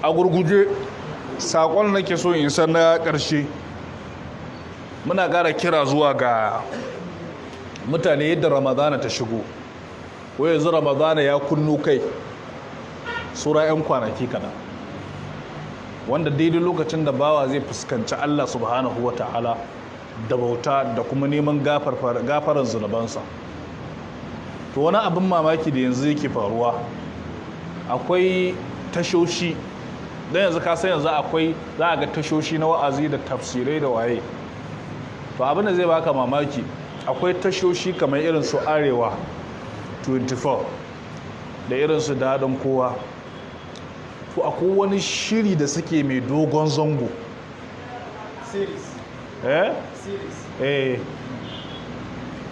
A gurguje, saƙon nake so in san na ƙarshe, muna ƙara kira zuwa ga mutane yadda Ramadana ta shigo. Ko yanzu Ramadana ya kunnu kai, sura 'yan kwanaki kaɗan, wanda daidai lokacin da bawa zai fuskanci Allah subhanahu wa ta'ala da bauta da kuma neman gafarar zunubansa. To, wani abin mamaki da yanzu yake faruwa, akwai tashoshi don yanzu ka san yanzu akwai, za a ga tashoshi na wa'azi da tafsirai da waye. To, abin da zai baka mamaki, akwai tashoshi kamar irin su Arewa 24 da irin su Daɗin Kowa. To, akwai wani shiri da suke mai dogon zango. Series. Eh. Series. Eh,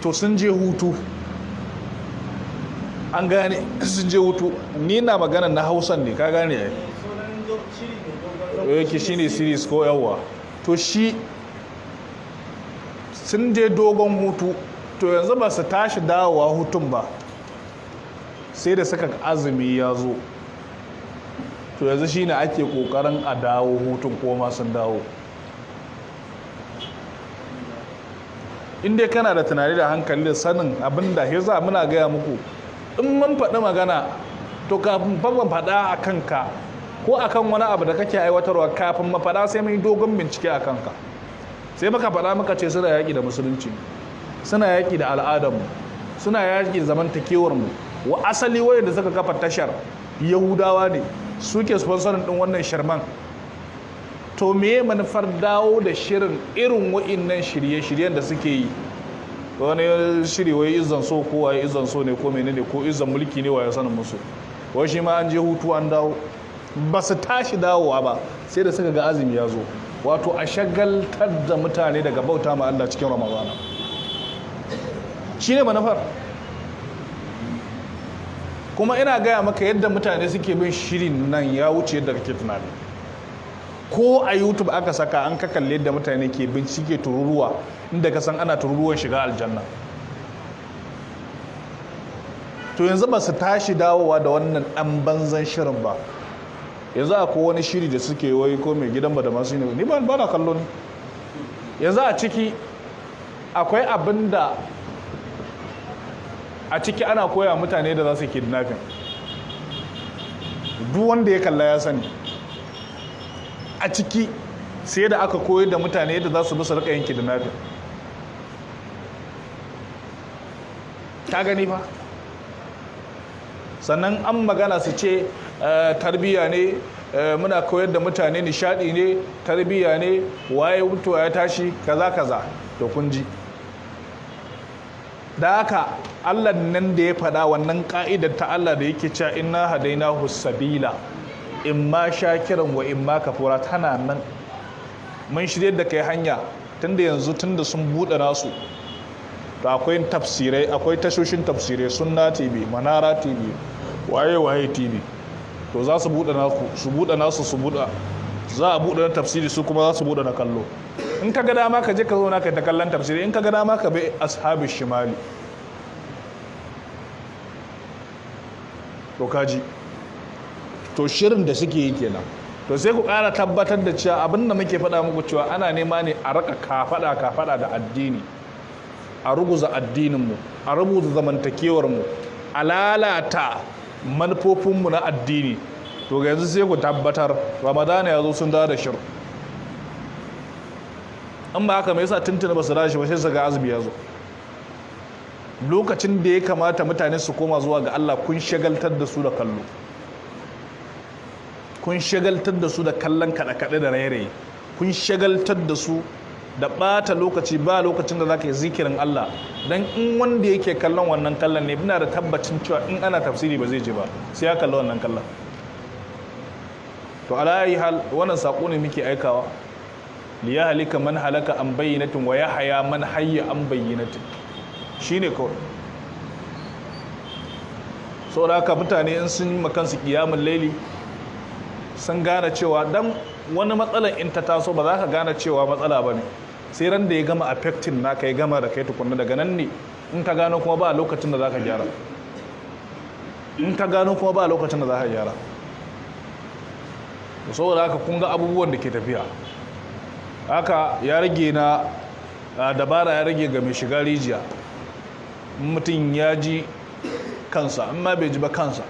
to sun je hutu, an gane sun je hutu. Ni na magana na Hausan ne, ka gane ai. Sunan shiri mai dogon zango. Yake shine series ko? Yawa. To, shi sun je dogon hutu. To, yanzu ba su tashi dawowa hutun ba sai da suka azumi ya zo. To, yanzu shine ake kokarin a dawo hutun ko ma sun dawo. In dai kana da tunani da hankali da sanin abin da ya za muna gaya muku, in mun faɗi magana, to kafin ban faɗa a kanka ko akan wani abu da kake aiwatarwa, kafin mu faɗa sai mun yi dogon bincike a kanka. Sai muka faɗa, muka ce suna yaƙi da musulunci, suna yaƙi da al'adarmu, suna yaƙi da zamantakewarmu. Wa asali wayanda suka kafa tashar Yahudawa ne, suke sponsoring ɗin wannan shirman. To, me manufar dawo da shirin irin wa'innan shirye-shiryen da suke yi? Wani shiri wai izan so ko waye, izan so ne ko menene, ko izan mulki ne, waye sanin musu. Wai shi ma an je hutu an dawo. Ba su tashi dawowa ba sai da suka ga azumi ya zo. Wato a shagaltar da mutane daga bauta ma Allah cikin Ramadana shine manufar. Kuma ina gaya maka, yadda mutane suke bin shirin nan ya wuce yadda kake tunani. Ko a YouTube aka saka, an ka kalle yadda mutane ke bincike, tururuwa, inda ka san ana tururuwan shiga aljanna. To, yanzu ba su tashi dawowa da wannan dan banzan shirin ba. Yanzu akwai wani shiri da suke wai ko mai gidan ba da masu ne, ni ba na kallo ne. Yanzu a ciki akwai abin da a ciki ana koya mutane da za su kidnapping. Duk wanda ya kalla ya sani, a ciki sai da aka koyar da mutane yadda za su bi su rika yin kidnapping. Ka gani fa? Sannan an magana su ce tarbiyya ne, muna koyar da mutane nishadi ne, tarbiyya ne, waye mutuwa ya tashi, kaza kaza. To, kun ji. Da haka Allah nan da ya faɗa wannan ka'idar ta Allah da yake cewa inna hadainahu sabila imma shakiran wa imma kafura tana nan. Mun shirye da kai hanya. Tunda yanzu, tunda sun buɗe nasu, to akwai tafsirai, akwai tashoshin tafsirai, Sunna TV, Manara TV, waye waye TV. To, za su buɗe naku, su buɗe nasu, su buɗe, za a buɗe na tafsiri, su kuma za su buɗe na kallo. In ka ga dama ka je ka zauna kai ta kallon tafsiri, in ka ga dama ka bi ashabi shimali. To, kaji, to shirin da suke yi kenan. To, sai ku ƙara tabbatar da cewa abin da muke faɗa muku, cewa ana nema ne a raka kafaɗa kafaɗa da addini, a ruguza addininmu, a rubuta zamantakewarmu, a lalata manufofinmu na addini. To, ga yanzu sai ku tabbatar Ramadana ya zo, sun dawo da shirin. In ba haka, mai yasa tuntuna ba su dawo shi ba sai su ga azumi ya zo? Lokacin da ya kamata mutane su koma zuwa ga Allah, kun shagaltar da su da kallo, kun shagaltar da su da kallon kaɗe-kaɗe da raye-raye, kun shagaltar da su da ɓata lokaci. Ba lokacin da za ka yi zikirin Allah. Don in wanda yake kallon wannan kallon ne, ina da tabbacin cewa in ana tafsiri ba zai ji ba, sai ya kalli wannan kallon. To, ala hal, wannan saƙo ne muke aikawa: liya halika man halaka an bayyinatin wa yahya man hayya an bayyinatin. Shine kawai. Saboda haka mutane in sun yi makansu kiyamun laili, sun gane cewa dan wani matsalan in ta taso, ba za ka gane cewa matsala ba ne sai ran da ya gama affecting naka, ya gama da kai tukunna. Daga nan ne in ka gano kuma ba lokacin da za ka gyara. In ka gano kuma ba lokacin da za ka gyara. Saboda haka kun ga abubuwan da ke tafiya haka, ya rage na dabara, ya rage ga mai shiga rijiya. Mutum ya ji kansa, in ma bai ji ba kansa.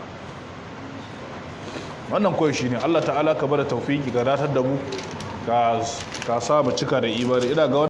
Wannan kawai shine. Allah Ta'ala ka bada taufiki, ga datar da mu, ka sa mu cika da imani. Ina ga